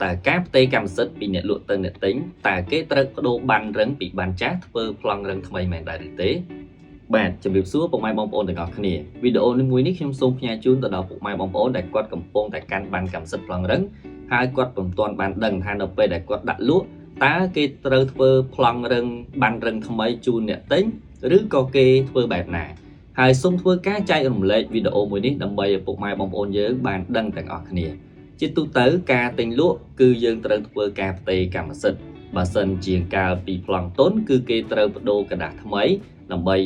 តើការផ្ទេរកម្មសិទ្ធិពីអ្នកលក់ទៅអ្នកទិញតើគេត្រូវប្ដូរប័ណ្ណរឹងពីប័ណ្ណចាស់ធ្វើប្លង់រឹងថ្មីមែនដែរឬទេបាទជំរាបសួរពុកម៉ែបងប្អូនទាំងអស់គ្នាវីដេអូនេះមួយនេះខ្ញុំសូមផ្ញើជូនទៅដល់ពុកម៉ែបងប្អូនដែលគាត់កំពុងតែកាន់ប័ណ្ណកម្មសិទ្ធិប្លង់រឹងហើយគាត់ពុំទាន់បានដឹងថានៅពេលដែលគាត់ដាក់លក់តើគេត្រូវធ្វើប្លង់រឹងប័ណ្ណរឹងថ្មីជូនអ្នកទិញឬក៏គេធ្វើបែបណាហើយសូមធ្វើការចែករំលែកវីដេអូមួយនេះដើម្បីឲ្យពុកម៉ែបងប្អូនយើងបានដឹងទាំងអស់គ្នា ជាទូទៅការទិញលក់គឺយើងត្រូវធ្វើការផ្ទេរកម្មសិទ្ធិបើសិនជាកាលពីប្លង់ទុនគឺគេត្រូវប្ដូរក្រដាសថ្មីដើម្បី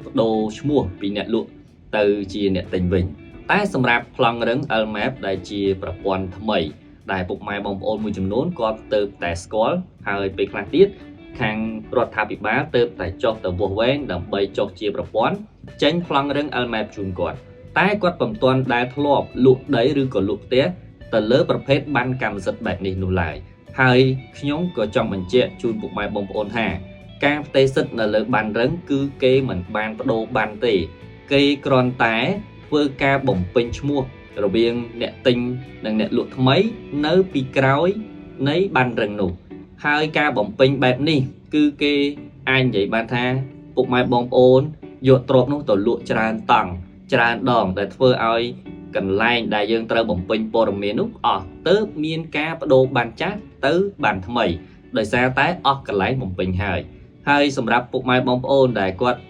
ប្ដូរឈ្មោះពីអ្នកលក់ទៅជាអ្នកទិញវិញតែសម្រាប់ប្លង់រឹង LMAP ដែលជាប្រព័ន្ធថ្មីដែលពុកម៉ែបងប្អូនមួយចំនួនគាត់ទៅតែស្គាល់ហើយពេលខ្លះទៀតខាងរដ្ឋាភិបាលទៅតែចុះទៅវាស់វែងដើម្បីចុះជាប្រព័ន្ធចេញប្លង់រឹង LMAP ជូនគាត់តែគាត់ពុំទាន់ដែលធ្លាប់លក់ដីឬក៏លក់ផ្ទះ ទៅលើប្រភេទប័ណ្ណកម្មសិទ្ធិបែបនេះនោះឡើយហើយខ្ញុំក៏ចង់បញ្ជាក់ជូនពុកម៉ែបងប្អូនថាការផ្ទេរសិទ្ធិនៅលើប័ណ្ណរឹងគឺគេមិនបានប្ដូរប័ណ្ណទេគេគ្រាន់តែធ្វើការបំពេញឈ្មោះរវាងអ្នកទិញនិងអ្នកលក់ថ្មីនៅពីក្រោយនៃប័ណ្ណរឹងនោះហើយការបំពេញបែបនេះគឺគេអាចនិយាយបានថាពុកម៉ែបងប្អូនយកទ្រព្យនោះទៅលក់ច្រើនតង់ច្រើនដងដែលធ្វើឲ្យកន្លែងដែលយើងត្រូវបំពេញព័ត៌មាននោះអស់ទៅមានការបដូរប័ណ្ណចាស់ទៅប័ណ្ណថ្មីដោយសារតែអស់កន្លែងបំពេញហើយហើយសម្រាប់ពុកម៉ែបងប្អូនដែលគាត់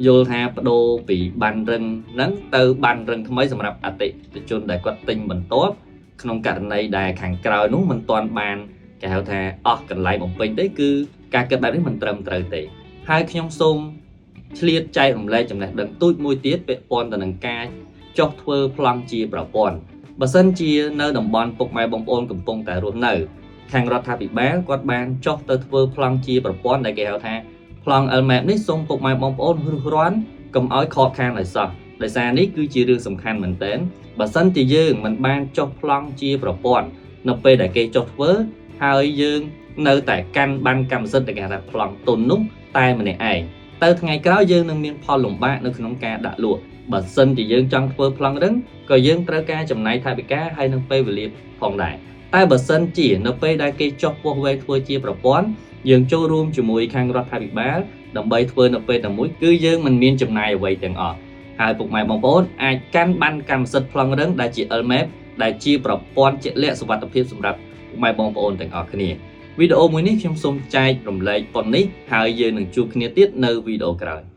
យល់ថាបដូរពីប័ណ្ណរឹងហ្នឹងទៅប័ណ្ណរឹងថ្មីសម្រាប់អតិថិជនដែលគាត់ទិញបន្ទាប់ក្នុងករណីដែលខាងក្រោយនោះមិនទាន់បានគេហៅថាអស់កន្លែងបំពេញទេគឺការគិតបែបនេះមិនត្រឹមត្រូវទេហើយខ្ញុំសូមឆ្លៀតចែករំលែកចំណេះដឹងទូចមួយទៀតពាក់ព័ន្ធទៅនឹងការ ចុះធ្វើប្លង់ជាប្រព័ន្ធបើសិនជានៅតំបន់ពុកម៉ែបងប្អូនកំពុងតែរស់នៅខាងរដ្ឋាភិបាលគាត់បានចុះទៅធ្វើប្លង់ជាប្រព័ន្ធដែលគេហៅថាប្លង់ LMAP នេះសូមពុកម៉ែបងប្អូនរុះរាន់កុំឲ្យខកខានឲ្យសោះដោយសារនេះគឺជារឿងសំខាន់មែនទែនបើសិនជាយើងមិនបានចុះប្លង់ជាប្រព័ន្ធនៅពេលដែលគេចុះធ្វើហើយយើងនៅតែកាន់បានកម្មសិទ្ធិដែលគេហៅថាប្លង់ទុននោះតែម្នាក់ឯងទៅថ្ងៃក្រោយយើងនឹងមានផលលំបាកនៅក្នុងការដាក់លក់ បើសិនជាយើងចង់ធ្វើប្លង់រឹងក៏យើងត្រូវការចំណាយថវិកាហើយនឹងពេលវេលាផងដែរតែបើសិនជានៅពេលដែលគេចុះពោះវែកធ្វើជាប្រព័ន្ធយើងចូលរួមជាមួយខាងរដ្ឋាភិបាលដើម្បីធ្វើនៅពេលតែមួយគឺយើងមិនមានចំណាយអ្វីទាំងអស់ហើយពុកម៉ែបងប្អូនអាចកាន់បានកម្មសិទ្ធិប្លង់រឹងដែលជា LMAP ដែលជាប្រព័ន្ធជាក់លាក់សុវត្ថិភាពសម្រាប់ពុកម៉ែបងប្អូនទាំងអស់គ្នាវីដេអូមួយនេះខ្ញុំសូមចែករំលែកប៉ុណ្នេះហើយយើងនឹងជួបគ្នាទៀតនៅវីដេអូក្រោយ។